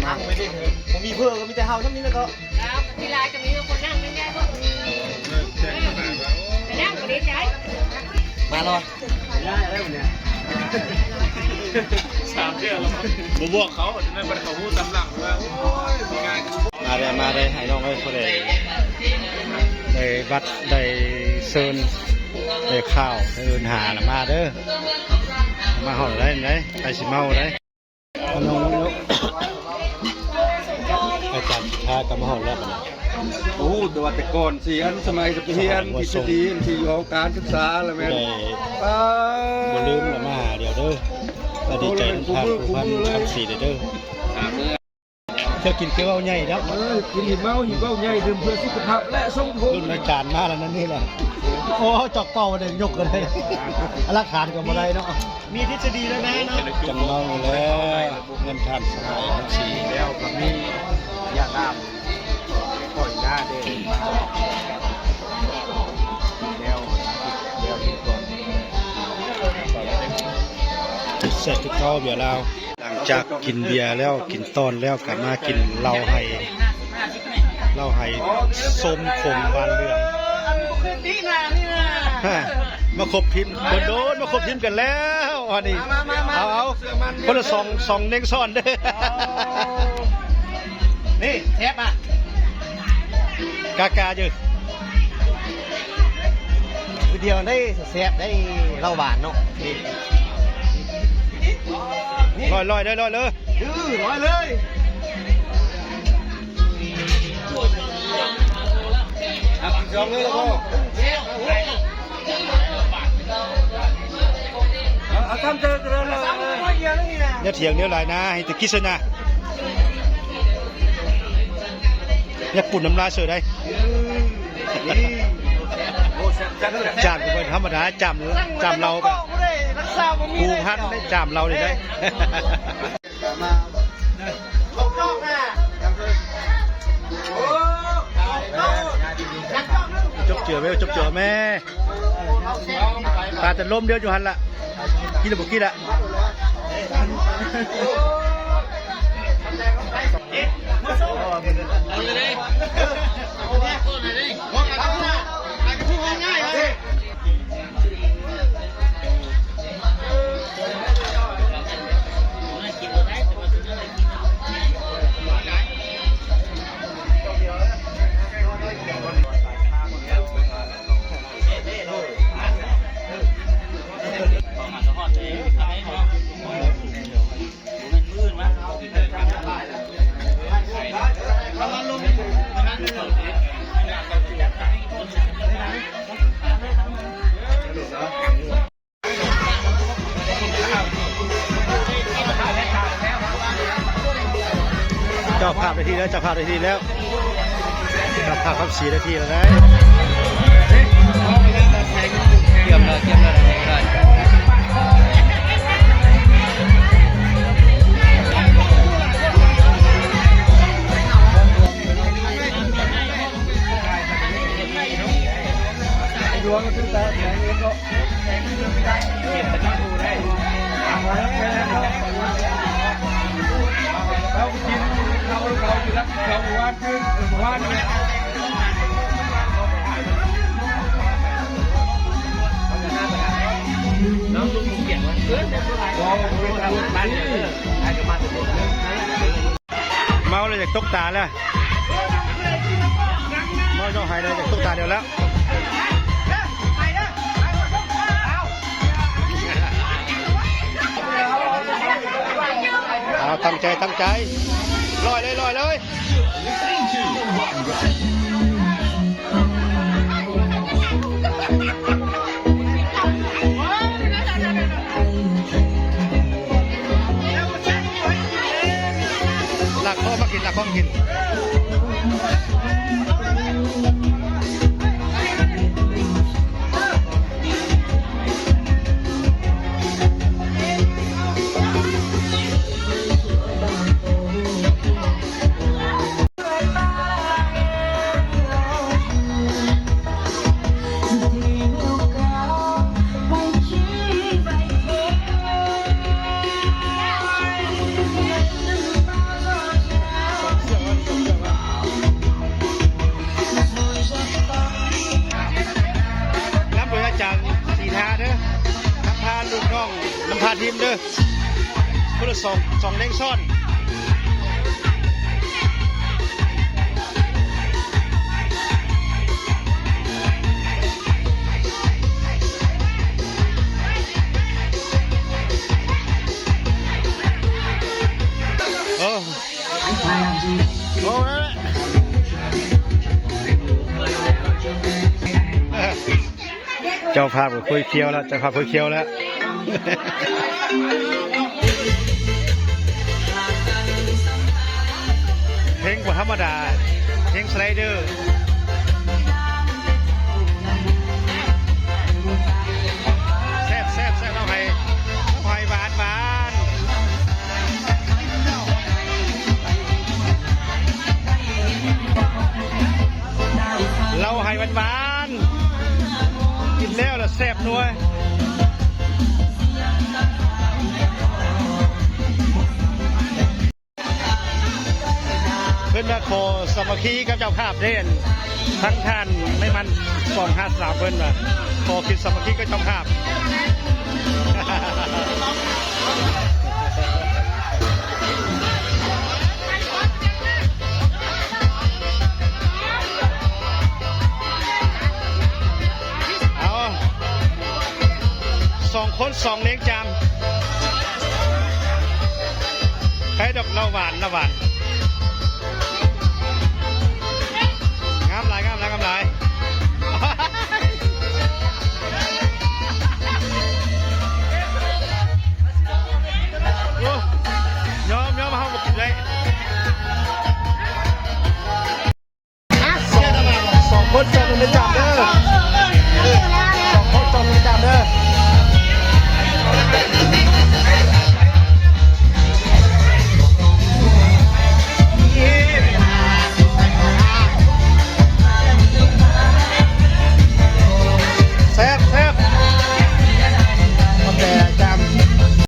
ນັ່ງໄປເດ້ ບໍ່ມີເພື່ອນ ກໍມີແຕ່ເຮົາຊ່ຳນີ້ແຫຼະເນາະ. ລາວທີ່ຫຼາຍກໍມີຄົນນັ່ງແມ່ນໄງບໍ່? ເອີ ໄປນັ່ງກໍດີໃຈ. ມາແລ້ວ ໄດ້ແລ້ວນີ້ ສາມເທື່ອແລ້ວ ບໍ່ບອກເຂົາ ຈະໄດ້ບັດເຂົາຮູ້ຕາມຫຼັງວ່າ ໂອ້ຍ ມີງານ ມາເດີ ມາເດີ ໃຫ້ນ້ອງເອີຍ ຜູ້ໃດໄດ້ບັດ ໄດ້ເຊີນ ໄດ້ຂ່າວ ໄດ້ເອີ້ນຫາລະມາເດີ ມາຮອດໄດ້ ໄດ້ ໃຜຊິເມົາໄດ້. ອາຈານສິດທາກໍມາຮອດແລ້ວ. ໂອ້ ແຕ່ວ່າແຕ່ກ່ອນຊິ ອັນສະໄໝສະເປັນຮຽນທິດສະດີ ອັນຊິຢູ່ຫ້ອງການສຶກສາລະແມ່ນ ໄດ້ ປ້າ ບໍ່ລືມລະມາຫາດຽວເດີ. ກໍດີໃຈນຳທາງຜູ້ພັນຄຳສີເດີ. ເຈົ້າກິນແຕ່ເວົ້າໃຫຍ່ເນາະ. ເອີ ກິນໃຫ້ເມົາ ໃຫ້ເວົ້າໃຫຍ່ ດື່ມເພື່ອສຸຂະພາບ ແລະ ສົມພົງ. ລຸ້ນອາຈານມາແລ້ວນັ້ນນີ້ແຫຼະ. ໂອ້ ຈອກເປົ້າໄດ້ຍົກກໍໄດ້ ຫຼັກຖານກໍບໍ່ໄດ້ເນາະ. ມີທິດສະດີແລ້ວນະເນາະ. ຈັງເມົາແລ້ວ ເງິນທ່ານສະຫາຍທັງສີ່ແລ້ວກໍມີຢາດາມ ປ່ອຍຢາເດ້ ແລ້ວ ແລ້ວກິນກ່ອນ ແຊບຄືເກົ່າເບຍລາວ. ຫຼັງຈາກກິນເບຍແລ້ວ ກິນຕ້ອນແລ້ວ ກໍມາກິນເຫຼົ້າໄຮ່ ເຫຼົ້າໄຮ່ ສົມຂົງຫວານເຫຼືອງ. ມາຄົບທີມ ໂດນໆ ມາຄົບທີມກັນແລ້ວ ອັນນີ້ ມາໆໆ ເອົາໆ ຄົນລະສອງ ສອງເນັ່ງຊ້ອນເດີ. ນີ້ແຊບອ່ະ ກາກາຢູ່ ຄືດຽວໄດ້ແຊບໄດ້ ເຫຼົ້າຫວານເນາະ. ນີ້ ນີ້ ລອຍໆ ເດີ ລອຍເລີຍ. ເອີ ລອຍເລີຍ. ເອົາສອງເລີຍລະບໍ່? ເອົາ ເອົາຕາມໃຈເລີຍ. ແນວຖຽງແນວຫຼາຍນາ ໃຫ້ແຕ່ກິດຊະນະ. ຢ່າປຸ້ນນ້ຳລາຍເສີໄດ໋. ອືມ ນີ້ ໂອ້ ແຊບໆ ຈາມກໍບໍ່ທຳມະດາ ຈາມ ຈາມເຫຼົ້າ ຜູ້ພັນໄດ້ຈາມເຫຼົ້ານີ້ໄດ໋. ຈົກເຈືອແມ່ ຈົກເຈືອແມ່ ປາແຕ່ລົມດຽວຢູ່ຫັ້ນລະ ກິນລະບໍ່ກິນລະ. ເຈົ້າພາບໄດ້ທີ່ແລ້ວ ເຈົ້າພາບໄດ້ທີ່ແລ້ວ ເຈົ້າພາບຄຳສີໄດ້ທີ່ແລ້ວໄດ໋. ກຽມແລ້ວ ກຽມແລ້ວ ກຽມແລ້ວ. ເມົາແລ້ວຢາກຕົກຕາແລ້ວ ເມົາເຈົ້າໄຫ້ແລ້ວຢາກຕົກຕາດຽວແລ້ວ. ເອົາ ຕັ້ງໃຈ ຕັ້ງໃຈ ລອຍເລີຍ ລອຍເລີຍ. ລາກຄໍມາກິນ ລາກຄໍມາກິນ. ຄົນລະສອງ ສອງເດ້ງຊ້ອນ. ເອີ ໂອ້ ນັ້ນແຫຼະ. ເຈົ້າພາບກໍຄຸຍຂຽວແລ້ວ ເຈົ້າພາບຄຸຍຂຽວແລ້ວ. ເພງບໍ່ທຳມະດາ ເພງສະໄລເດີ. ແຊບ ແຊບ ແຊບ ເລົ່າໃຫ້ ເລົ່າໃຫ້ຫວານ ຫວານ. ເລົ່າໃຫ້ຫວານ ຫວານ ກິນແລ້ວລະແຊບນົວ. ເພິ່ນວ່າຂໍສາມັກຄີກັບເຈົ້າພາບເດ້ ທາງທ່ານໄມມັນ ສອງຫ້າສາມ ເພິ່ນວ່າຂໍຄິດສາມັກຄີກັບເຈົ້າພາບ. ເອົາ ສອງຄົນສອງເນງຈາມ. ໃຄດອກ ເຫຼົ້າຫວານ ເຫຼົ້າຫວານ. ງາມຫຼາຍ ງາມຫຼາຍ ງາມຫຼາຍ. ໂອ້ ຍອມ ຍອມ ເຮົາບໍ່ກິນເລີຍ. ສອງຄົນສອງເນງ